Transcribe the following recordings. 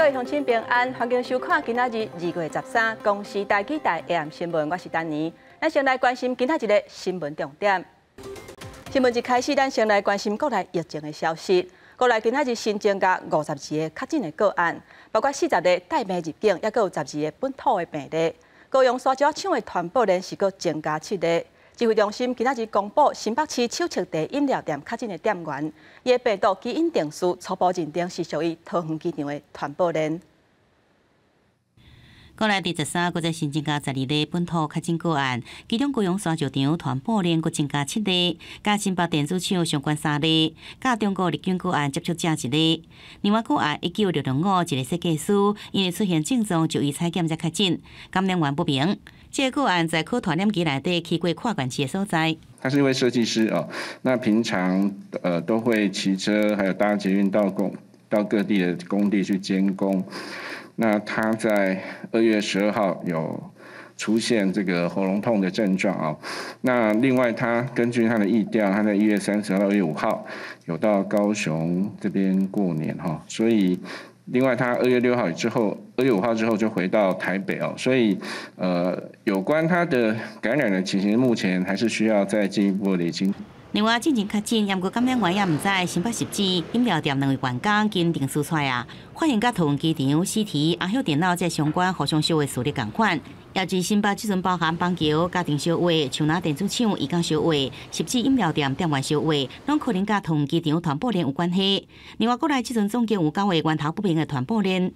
位鄉親平安，歡迎收看今仔日2月13公視台語台下暗新聞，我是丹妮。咱先來關心今仔日的新聞重點。新聞一開始，咱先來關心國內疫情的消息。國內今仔日新增加52个確診的個案，包括40个帶病入境，抑閣有12个本土的病例。高雄沙石廠的傳播鏈是閣增加七个。指揮中心今仔日公布新北市手冊茶飲料店確診的店員，伊的病毒基因定序初步認定是屬於桃園機場的傳播鏈。國內佇13閣再新增加12例本土確診個案，其中高雄沙石場傳播鏈閣增加七个，佮新北電子廠相關三例，佮中國入境個案接觸者一例。另外個案19665一個設計師，因為出現症狀就醫採檢才確診，感染源不明。這個個案在可傳染機內底去過跨縣市的所在。他是一位設計師哦，那平常都會騎車，還有搭捷運到各地的工地去監工。那他在2月12號有出現這個喉嚨痛的症狀啊。那另外他根據他的疫調，他在1月30號到1月5號有到高雄這邊過年哈，所以另外他2月6號之後，2月5號之後就回到台北哦，所以有關他的感染的情形，目前還是需要再進一步釐清。另外，進前確診，毋過感染源也毋知新北汐止飲料店兩位員工經定序出來啊，發現佮桃園機場 CT 阿曉電腦這相關互相小的事例仝款，也是新北這陣包含板橋家庭小話、樹林電子廠移工小話、汐止飲料店店員小話，攏可能佮桃園機場傳播鏈有關係。另外，國內這陣總共有九個源頭不明的傳播鏈。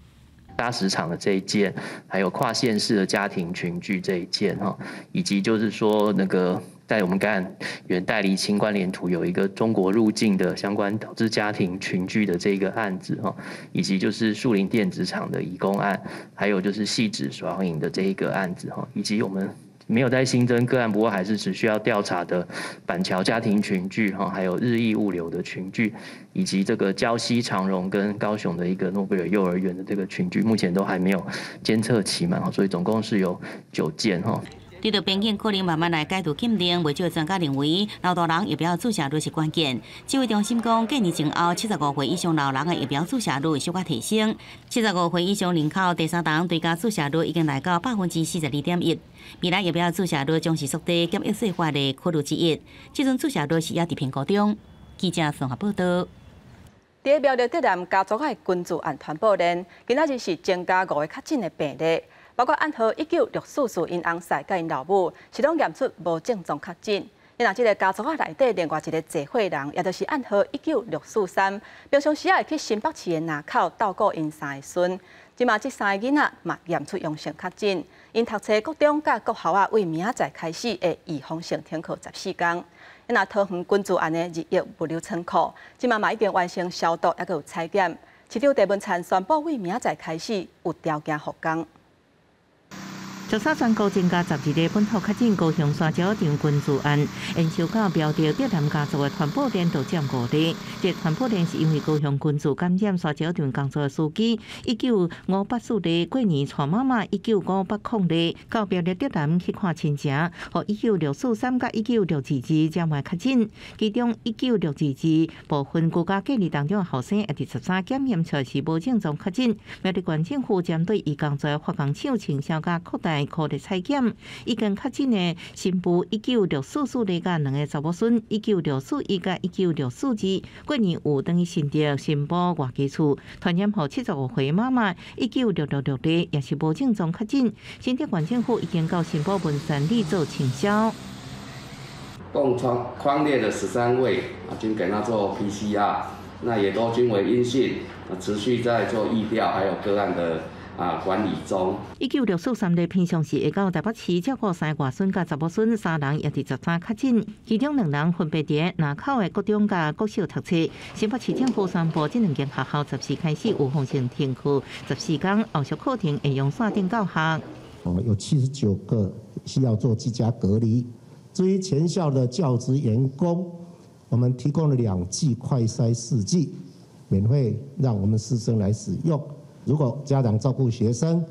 砂石場的這一件，還有跨縣市的家庭群聚這一件，哈，以及就是說那個在我們感染源待釐清關聯圖有一個中國入境的相關導致家庭群聚的這個案子，哈，以及就是樹林電子廠的移工案，還有就是汐止雙影的這一個案子，哈，以及我們沒有再新增個案，不過還是持續要調查的板橋家庭群聚，哈，還有日益物流的群聚，以及這個礁溪長榮跟高雄的一個諾貝爾幼兒園的這個群聚，目前都還沒有監測期滿，所以總共是有九件，哈。對著邊境可能慢慢來解除禁令，袂少專家認為，老大人疫苗注射率是關鍵。指揮中心講，過年前後75歲以上老人的疫苗注射率小可提升。75歲以上人口第三針追加注射率已經來到42.1%。未來疫苗注射率將是縮短檢疫細化的考慮之一。這陣注射率是猶佇評估中。記者綜合報道。佇苗栗竹南家族的群聚案傳播鏈，今仔日是增加五个確診的病例。包括案號19644𪜶翁婿佮𪜶老母，是攏驗出無症狀確診。那這个家族仔內底另外一个濟歲人，也就是案號19643，平常時會去新北市的林口照顧𪜶三个孫。這馬這三个囡仔嘛驗出陽性確診，𪜶讀冊國中佮國校仔對明仔載開始會預防性停課14工。那桃園群聚案的日益物流倉庫，這馬嘛已經完成消毒，猶閣有採檢。市長鄭文燦宣布，對明仔載開始有條件復工。13全國增加12例本土確診高雄沙石場群聚案，延燒到苗栗竹南家族的傳播鏈都佔五例。這傳播鏈是因為高雄群聚感染沙石場工作的司機19584例，過年帶媽媽19580例，到苗栗竹南去看親情，予19643佮19622這嘛確診。其中19622部分居家隔離當中的後生，也佇13檢驗出來是無症狀確診。苗栗縣政府針對伊工作的化工廠清消佮擴大擴大採檢，已經確診的新婦19644例佮兩个查某孫19641佮1964，過年有轉去新竹新埔外家厝，傳染予75歲媽媽19666例，也是無症狀確診。新竹縣政府已經到新埔文山里做清消。共匡列的13位啊，均給他做 PCR，那也都均為陰性，持續在做疫調，還有個案的管理中。19643例平常時會到台北市照顧三个外孫佮查某孫三人，也佇13確診，其中兩人分別佇林口的國中佮國小讀冊。新北市政府宣布，這兩間學校14開始預防性停課14工，後續課程會用線頂教學。哦，有79個需要做居家隔離。至於全校的教職員工，我們提供了兩劑快篩試劑，免費讓我們師生來使用。如果家長照顧學生，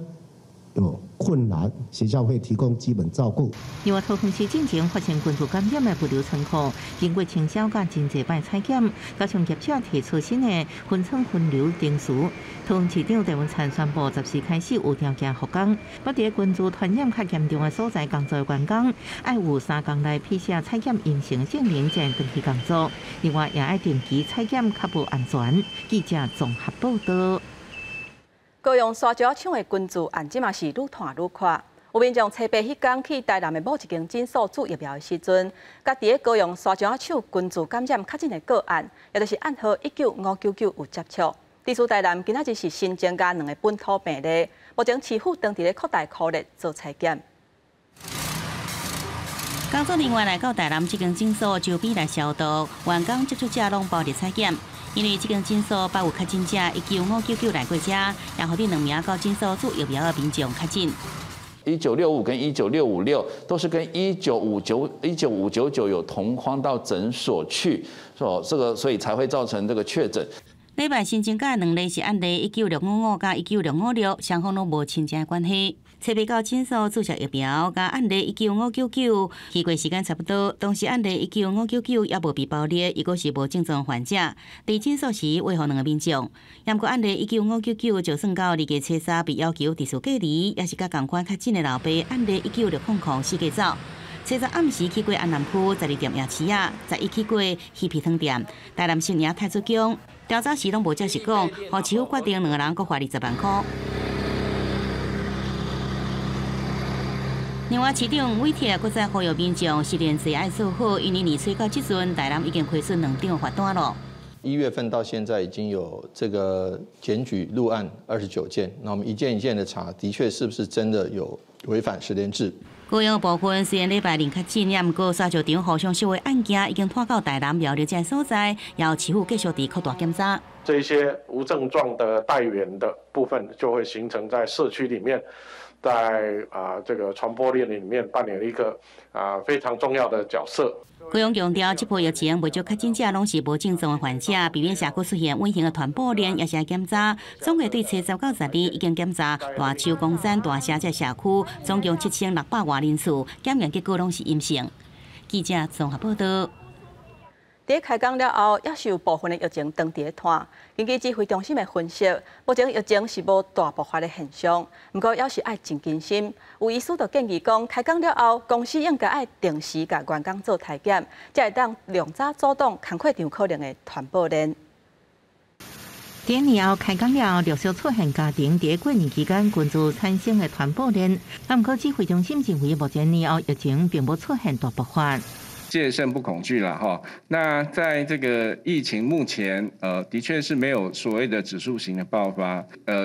有困難，學校會提供基本照顧。另外，桃園市進前發現群組感染的物流倉庫，經過清消佮真濟擺採檢，加上業者提出新的分倉分流程序，桃園市長鄭文燦宣布，10時開始有條件復工。不佇群組傳染較嚴重的所在工作的員工，愛有3工內 PCR 採檢陰性證明，才會轉去工作。另外，也愛定期採檢，確保安全。記者綜合報道。高雄沙石仔廠的群聚案，這嘛是愈傳愈闊。有民眾初八彼工去台南的某一間診所注疫苗的時陣，佮佇咧高雄沙石仔廠群聚感染確診的個案，也就是案號19599有接觸。致使台南今仔日是新增加兩个本土病例，目前市府當佇咧擴大科列做採檢。工作人員來到台南這間診所周邊來消毒，員工接觸者攏包入採檢。因為這間診所包有確診者19599來過遮，也予這兩名到診所注疫苗的民眾確診。 1965跟19656都是跟19599有同框到診所去，說這個所以才會造成這個確診。禮拜新增加兩例是案例19655佮19656，雙方攏無親情關係。初八到診所注射疫苗，佮案例19599去過時間差不多，當時案例19599猶無被包列，伊閣是無症狀患者。佇診所時餵予兩个民眾，毋過案例19599就算到二月初三被要求特殊隔離，也是佮仝款確診的老爸案例19600四界走。初十暗時去過安南區十二店夜市仔，11去過魚皮湯店，台南新營太子宮。調查時攏無照實講，予市府決定兩个人閣罰20萬箍。另外，市長委託閣再呼籲民眾實聯制愛做好，因為年初到這陣，台南已經開出兩張罰單囉。1月份到現在已經有這個檢舉入案29件，那我們一件一件的查，的確是不是真的有違反實聯制？高雄部分雖然禮拜二確診，也毋過沙石場互相相的案件已經拖到台南苗栗這个所在，由市府繼續佇擴大檢查。這些無症狀的帶源的部分，就會形成在社區裡面，在這個傳播鏈裡面扮演一個非常重要的角色。高雄強調，這波疫情袂少確診者攏是無症狀的患者，避免社區出現隱形的傳播鏈，也是愛檢查。總計對初十到12已經檢查大樹、岡山、大社這社區，總共7600外人次，檢驗結果攏是陰性。記者綜合報道。佇開工了後，猶是有部分的疫情當佇咧拖。根據指揮中心的分析，目前疫情是無大爆發的現象，毋過猶是愛真謹慎。有醫師就建議講，開工了後，公司應該愛定時共員工做體檢，才會當量早阻擋工課場可能的傳播鏈。今年後開工了，陸續出現家庭佇過年期間群聚產生的傳播鏈。毋過指揮中心認為，目前年後疫情並無出現大爆發。戒慎不恐懼了哈。那在這個疫情目前，的確是沒有所謂的指數型的爆發。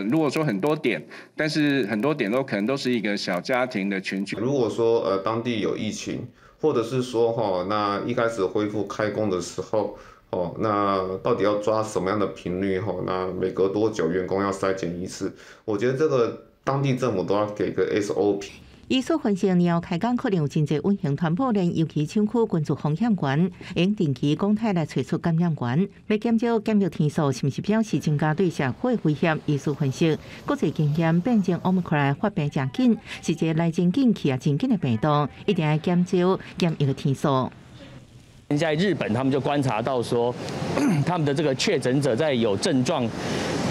如果說很多點，但是很多點都可能都是一個小家庭的群聚。如果說當地有疫情，或者是說哈，那一開始恢復開工的時候，哦，那到底要抓什麼樣的頻率哈？那每隔多久員工要篩檢一次？我覺得這個當地政府都要給個 SOP。醫師分析，年後開工可能有真濟隱形傳播鏈，尤其廠區群聚風險懸，應定期公開來揣出感染源，欲減少檢疫天數，是毋是表示增加對社會威脅？醫師分析，國際經驗變種 Omicron 發病誠緊，是一個來真緊去也真緊的病毒，一定愛減少檢疫的天數。在日本，他們就觀察到說，他們的這個確診者在有症狀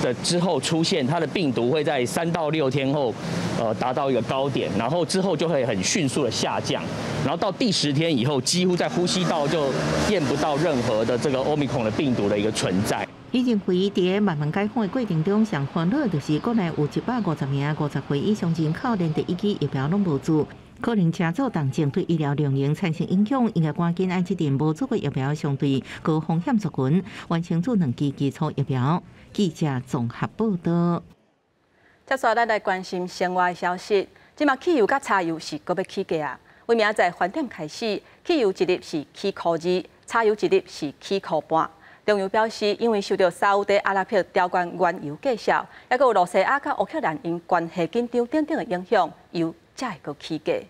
的之後出現，他的病毒會在3到6天後，達到一個高點，然後之後就會很迅速的下降，然後到第10天以後，幾乎在呼吸道就驗不到任何的這個 Omicron 的病毒的一個存在。伊認為，佇慢慢解封的過程中，上煩惱就是國內有150名50歲以上人口，連第一劑疫苗攏無注。可能車組動靜對醫療量能產生影響，應該趕緊按這陣無注過疫苗相對高風險族群，完成注兩劑基礎疫苗。記者綜合報道。接下來，咱來關心生活的消息。這馬汽油佮柴油是閣欲起價啊！為明仔載翻點開始，汽油一入是起箍2，柴油一入是起箍半。中油表示，因為受著沙烏地阿拉伯調懸原油價數，猶閣有羅西亞佮烏克蘭因關係緊張等等的影響，油才會閣起價。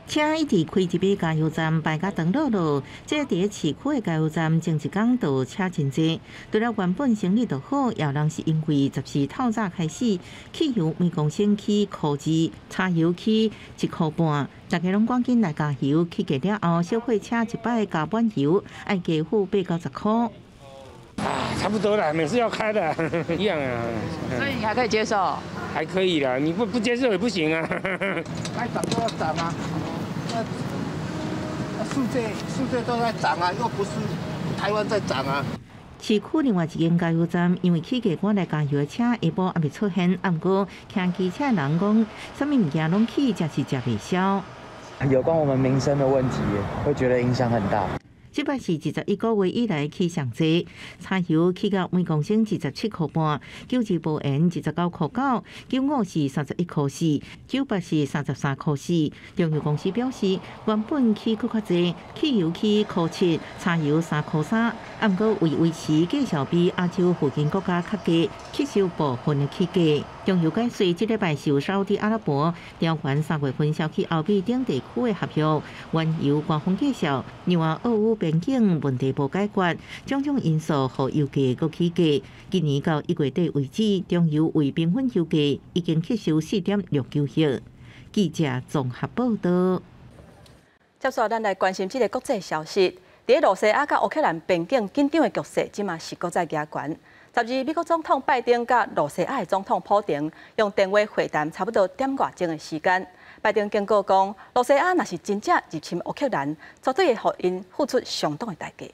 車一直開入去加油站，排甲長落落。這佇市區的加油站，前一工就車真濟。除了原本生意就好，也有人是因為14透早開始，汽油每公升起1.2塊，柴油起1.5塊。大家攏趕緊來加油，起價了後，小貨車一擺加滿油，愛加付8到10塊。啊，差不多了，每次要開的，一樣啊。所以你還可以接受？還可以啦，你不接受也不行啊。該漲都要漲啊。那世界都在漲啊，又不是台灣在漲啊。市區另外一間加油站，因為起價趕來加油的車下晡猶未出現，毋過騎機車的人講，啥物物件攏起，誠是食袂消。有關我們民生的問題，會覺得影響很大。這擺是21個月以來起上濟，柴油起到每公升27.5塊，92無鹽29.9塊，95是31.4塊，98是33.4塊。中油公司表示，原本起閣較濟，汽油起1.7塊，柴油3.3塊，毋過為維持價數比亞洲附近國家較低，吸收部分的起價。中油解釋，這禮拜受沙烏地阿拉伯調懸3月份銷去歐美等地區的合約，原油官方介紹，另外俄烏邊境問題無解決，種種因素予油價閣起價。今年到1月底為止，中油為平穩油價已經吸收4.69億。記者綜合報道。接續咱來關心這個國際消息。佇囉西亞佮烏克蘭邊境緊張的局勢，這馬是閣再加懸。12，美國總統拜登佮囉西亞的總統普廷用電話會談，差不多點外鐘的時間。拜登警告講，囉西亞若是真正入侵烏克蘭，絕對會予𪜶付出相當的代價。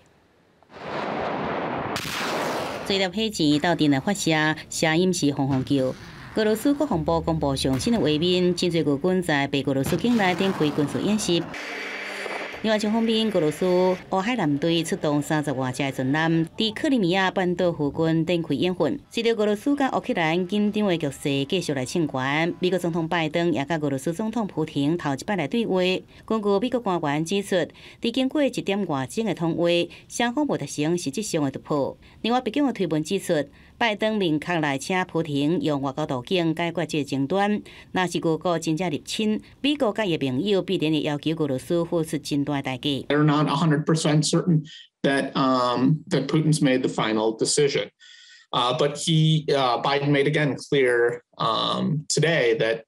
這粒火箭鬥陣來發射，聲音是轟轟叫。俄羅斯國防部公布上新的畫面，真濟俄軍在白俄羅斯境內展開軍事演習。另外一方面，俄羅斯烏海艦隊出動30外隻船艦，佇克里米亞半島附近展開演訓。隨著俄羅斯佮烏克蘭緊張的局勢繼續來升懸，美國總統拜登也佮俄羅斯總統普廷頭一擺來對話。根據美國官員指出，佇經過一點外鐘的通話，雙方無達成實質上的突破。另外，白宮的推文指出，拜登明確來請普廷用外交途徑解決這個爭端。若是俄國真正入侵，美國佮伊盟友必然會要求俄羅斯付出真大代價。 They're not 100% certain that Putin's made the final decision. But Biden made again clear today that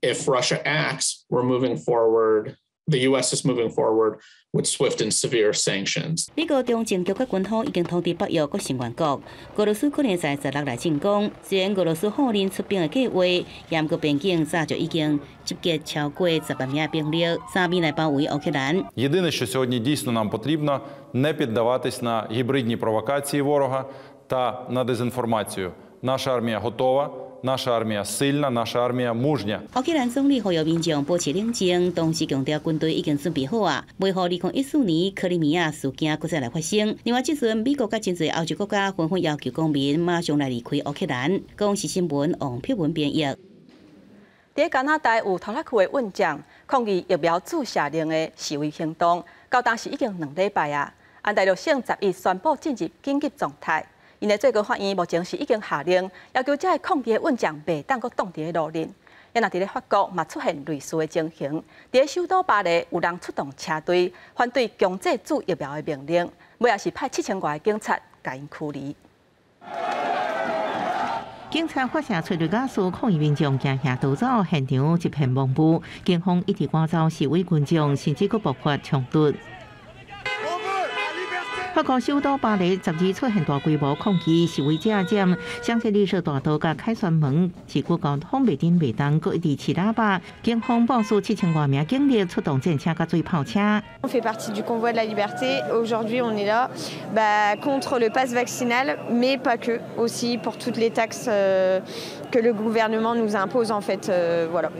if Russia acts, we're moving forward. The U.S. is moving forward with swift and severe sanctions. 美國中情局佮軍方已經通知北約各成員國，俄羅斯可能在16來進攻。雖然俄羅斯否認出兵的計劃，毋過邊境早就已經集結超過10萬名兵力，三面來包圍烏克蘭。 Єдине, що сьогодні дійсно нам потрібно, не піддаватись на гібридні провокації ворога та на дезінформацію. Наша армія готова. Наша армія сильна, наша армія мужня。烏克蘭總理呼籲民眾保持冷靜，同時強調軍隊已經準備好啊，袂予2014年克里米亞事件閣再來發生。另外，這陣美國佮真濟歐洲國家紛紛要求公民馬上來離開烏克蘭。公視新聞王碧文編譯。佇加拿大有拖拉庫的運將抗議疫苗注射令的示威行動，到當時已經2禮拜啊。安大略省11宣布進入緊急狀態。𪜶的最高法院目前是已經下令，要求這个抗議的運將袂當閣擋佇咧路面。啊，若佇咧法國嘛出現類似的情形，佇咧首都巴黎有人出動車隊反對強制注疫苗的命令，尾仔是派7000外个警察共𪜶驅離。警察發射催淚ガス，抗議民眾驚嚇逃走，現場一片蒙霧。警方一直趕走示威群眾，甚至閣爆發衝突。法國首都巴黎12出現大規模抗議，示威者佔香榭麗舍大道佮凱旋門，市區交通袂振袂動，閣一直飼喇叭。警方部署7000外名警力出動戰車佮水炮車。 On fait partie du convoi de la liberté. Aujourd'hui, on est là contre le pass vaccinal, mais pas que, aussi pour toutes les taxes que le gouvernement nous impose en fait, voilà.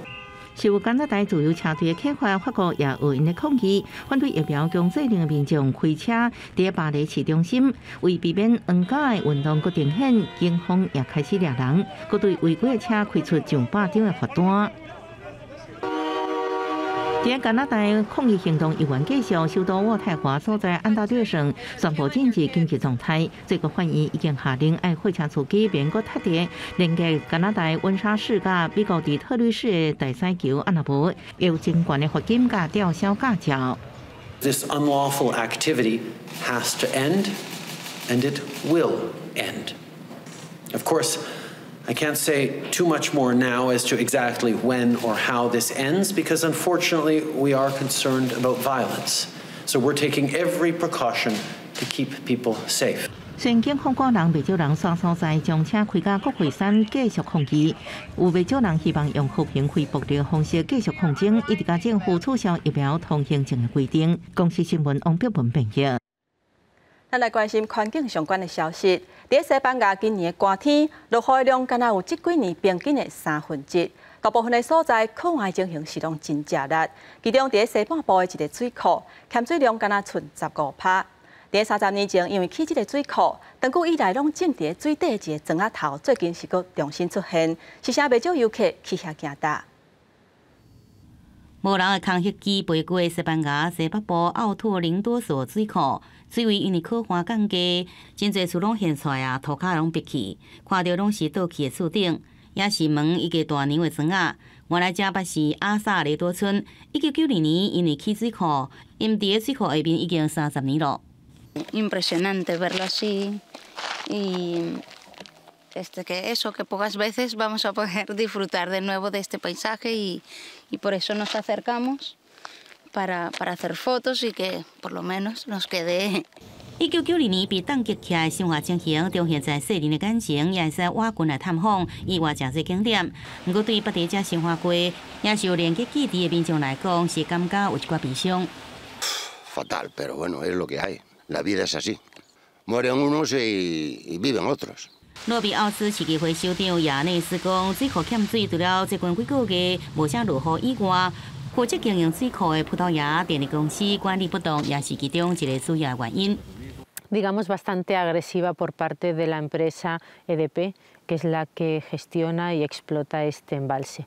受加拿大自由車隊的啟發，法國也有𪜶的抗議，反對疫苗強制令的民眾開車佇巴黎市中心，為避免冤家的運動閣重現，警方也開始掠人，閣對違規的車開出上百張的罰單。佇加拿大抗議行動猶原繼續，首都渥太華所在安大略省宣布進入緊急狀態。最高法院已經下令，愛貨車司機免閣踢地連結加拿大溫莎市佮美國底特律市的大西橋，啊若無有真懸的罰金佮吊銷駕照。 This unlawful activity has to end, and it will end. Of course, I can't say too much more now as to exactly when or how this ends because unfortunately we are concerned about violence. So we're taking every precaution to keep people safe. 雖然警方趕人，袂少人煞所在將車開到國會山繼續抗議，有袂少人希望用和平非暴力方式繼續抗爭，一直共政府取消疫苗通行證的規定。公視新聞王碧文編譯。咱來關心環境相關的消息。佇西班牙今年的寒天，落雨量敢若有這幾年平均的三分之一。大部分的所在可旱情形是攏真食力。其中佇西半部的一个水庫，欠水量敢若賰15%。佇30年前，因為起這个水庫，長久以來攏浸佇水底的一个莊仔頭，最近是閣重新出現，是啥袂少遊客去遐行踏。無人的空客機飛過西班牙西北部奧托林多索水庫，水位因為可旱降低，真濟厝攏現出來啊，塗跤攏煏去，看著攏是倒去的厝頂，也是門一個大娘的莊仔。原來這捌是阿薩雷多村，1992年因為起水庫，𪜶佇水庫下面已經30年了。 Impresionante verlo así y que eso, que pocas veces vamos a poder disfrutar de nuevo de este paisaje y por eso nos acercamos para hacer fotos y que por lo menos nos quede. 1992年被凍結起來生活情形，重現在世人的眼前，也會使倚近來探訪，意外誠濟景點。毋過對捌佇遮生活過，也是有連結記憶的民眾來講，是感覺有一寡悲傷。 Fatal, pero bueno, es lo que hay. La vida es así. Mueren unos y viven otros. 洛比奧斯市議會首長亞內斯講，水庫欠水，除了最近幾個月無啥落雨以外，負責經營水庫的葡萄牙電力公司管理不當，也是其中一個主要原因。 Digamos, bastante agresiva por parte de la empresa EDP, que es la que gestiona y explota este embalse.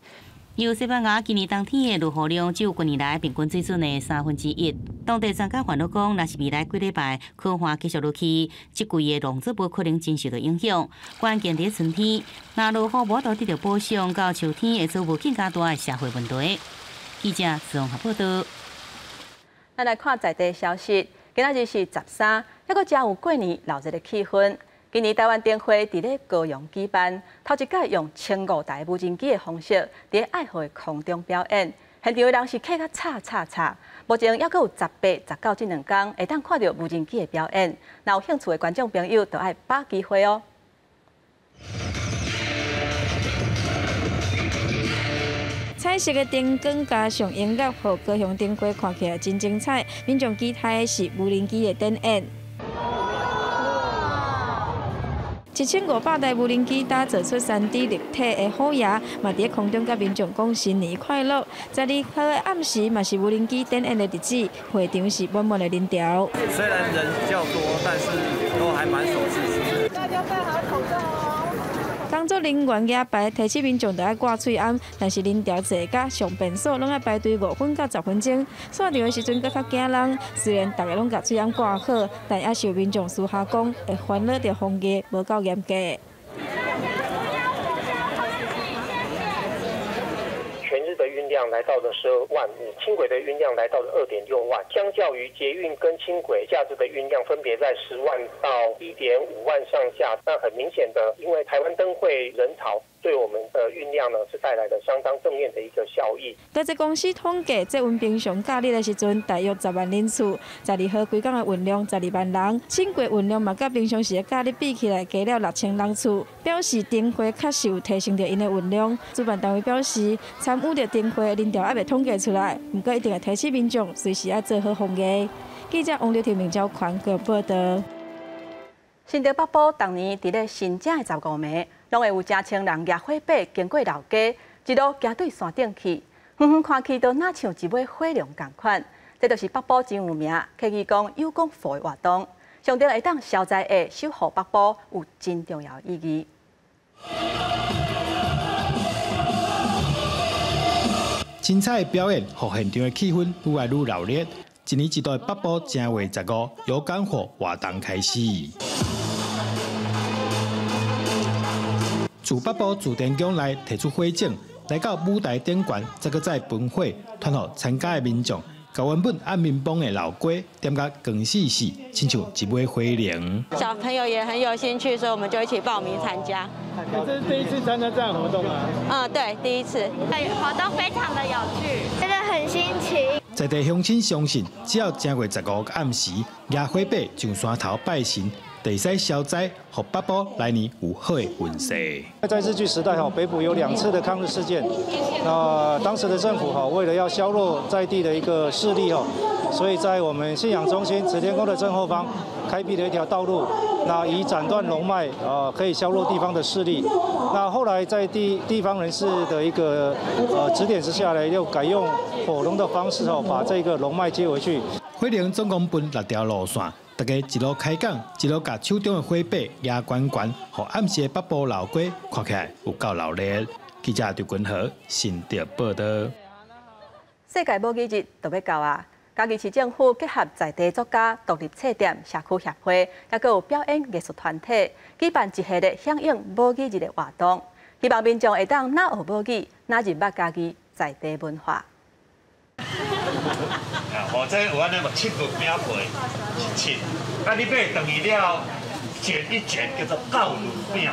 由西班牙今年冬天的落雨量只有近年來平均水準的三分之一。當地專家煩惱講，若是未來幾禮拜乾旱繼續落去，這季的農作物可能真受到影響。關鍵佇春天，若落雨無得到補償，到秋天會造成更加大的社會問題。記者綜合報道。咱來看在地消息，今仔日是13，猶閣誠有過年鬧熱的氣氛。今年台灣燈會佇咧高雄舉辦，頭一擺用1500台無人機的方式，佇愛河的空中表演。現場的人是客甲吵吵吵。目前猶閣有18、19這兩天會當看著無人機的表演。若有興趣的觀眾朋友，就愛把握機會哦。彩色的燈光加上音樂，予高雄燈會看起來真精彩。民眾期待的是無人機的展演。1500台無人機打造出3D 立體的虎爺，嘛佇空中佮民眾講新年快樂。12號的暗時嘛是無人機展演的日子，會場是滿滿的人潮。雖然人較多，但是都還蠻守秩序。大家戴好口罩哦。工作人員舉牌提醒民眾著愛掛喙罨，但是人潮濟甲上便所攏愛排隊5分到10分鐘。散場的時陣閣較驚人，雖然逐家攏共喙罨掛好，但也是有民眾私下講會煩惱著防疫無夠嚴格。全日的運量來到了12萬，輕軌的運量來到了2.6萬，相較於捷運跟輕軌假日的運量分別在10萬到1.5萬上下。那很明顯的，因為台灣燈會人潮對我們的運量呢是帶來了相當正面的一個效益。台鐵公司統計，捷運平常假日的時陣大約10萬人次，12號規工的運量12萬人，輕軌運量嘛，佮平常時的假日比起來加了6000人次，表示燈會確實有提升著𪜶的運量。主辦單位表示，參與著燈會的人潮猶未統計出來，毋過一定會提醒民眾隨時愛做好防疫。記者王劉婷、明昭權國報道。新竹北埔逐年佇咧新正的15暝，攏會有成千人舉火把經過老街，一路行對山頂去，遠遠看去都若像一尾火龍仝款。這就是北埔真有名，客語講有講佛的活動，象徵會當消災厄、守護北埔有真重要的意義。精彩的表演，予現場的氣氛愈來愈熱烈。一年一度的北埔正月十五油柑火活動開始。自北埔自天宮內提出火種，來到舞台頂懸，再閣再噴火，傳予參加的民眾。共原本暗暝崩的老街點甲光死死，親像一尾火龍。小朋友也很有興趣，所以我們就一起報名參加。這是第一次參加這樣活動嗎？嗯，對，第一次。活動非常的有趣，真的很新奇。在地鄉親相信，只要正月十五暗時，舉火把上山頭拜神，就會使消災，予北埔來年有好的運勢。在日據時代，哈，北埔有2次的抗日事件。那當時的政府，哈，為了要削弱在地的一個勢力，哈，所以在我們信仰中心慈天宮的正後方開闢了一條道路，那以斬斷龍脈，可以削弱地方的勢力。那後來在地方人士的一個指點之下呢，又改用火龍的方式，哦，把這個龍脈接回去。火龍總共分6條路線。大家一路開講，一路共手中的火把舉懸懸，予暗時的北埔老街看起來有夠熱鬧。記者劉君和新竹報道。世界母語日就欲到啊！嘉義市政府結合在地作家、獨立冊店、社區協會，抑閣有表演藝術團體，舉辦一系列響應母語日的活動，希望民眾會當若學母語，若認捌嘉義在地文化。啊，這有按呢無七個餅皮是七，啊你買轉去了，捲一捲叫做教乳餅。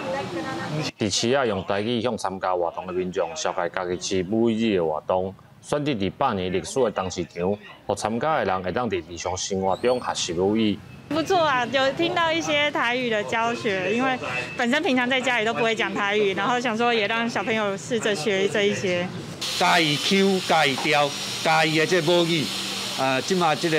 佇市仔用台語向參加活動的民眾紹介嘉義市母語日的活動，選擇佇百年歷史的東市場，予參加的人會當佇日常生活中學習母語。不錯啊，有聽到一些台語的教學，因為本身平常在家裡都不會講台語，然後想說也讓小朋友試着學這一些。嘉義腔、嘉義調、嘉義的這母語，啊，這馬這個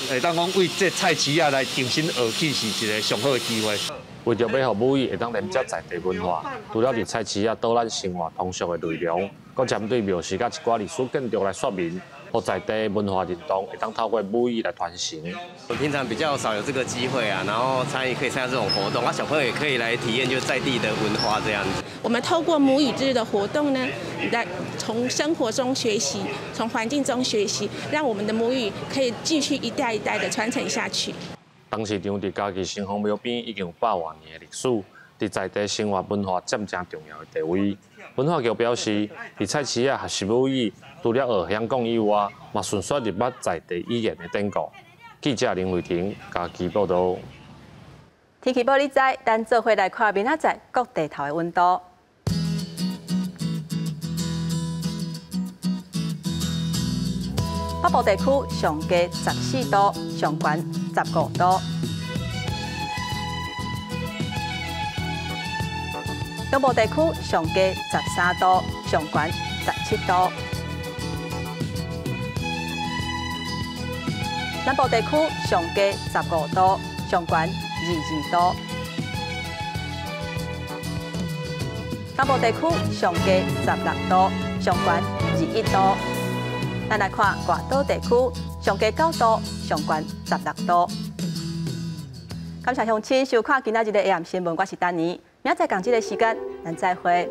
會當講為這菜市仔來重新學起是一個上好的機會。為著欲予母語會當連接在地文化，除了佇菜市仔導覽生活通俗的內容，閣針對廟寺佮一寡歷史建築來說明，予在地文化認同會當透過母語來傳承。我平常比較少有這個機會啊，然後參與可以參加這種活動，啊，小朋友也可以來體驗就在地的文化這樣子。我們透過母語日的活動呢，來從生活中學習，從環境中學習，讓我們的母語可以繼續一代一代的傳承下去。東市場佇嘉義城隍廟邊已經有100外年的歷史，佇在地生活文化佔誠重要的地位。文化局表示，佇菜市仔學習母語，除了學香港以外，嘛順紲入捌在地語言的典故。記者林慧婷嘉義報道。天氣報你知，咱做伙來看明仔載各地頭的溫度。北部地區上低14度，上懸15度。中部地區上低13度，上懸17度。南部地區上低15度，上懸22度。東部地區上低16度，上懸21度。咱來看外島地區上低9度，上懸16度。感謝鄉親收看今仔日的 AM 新聞，我是丹妮。明仔載仝這个時間，咱再會。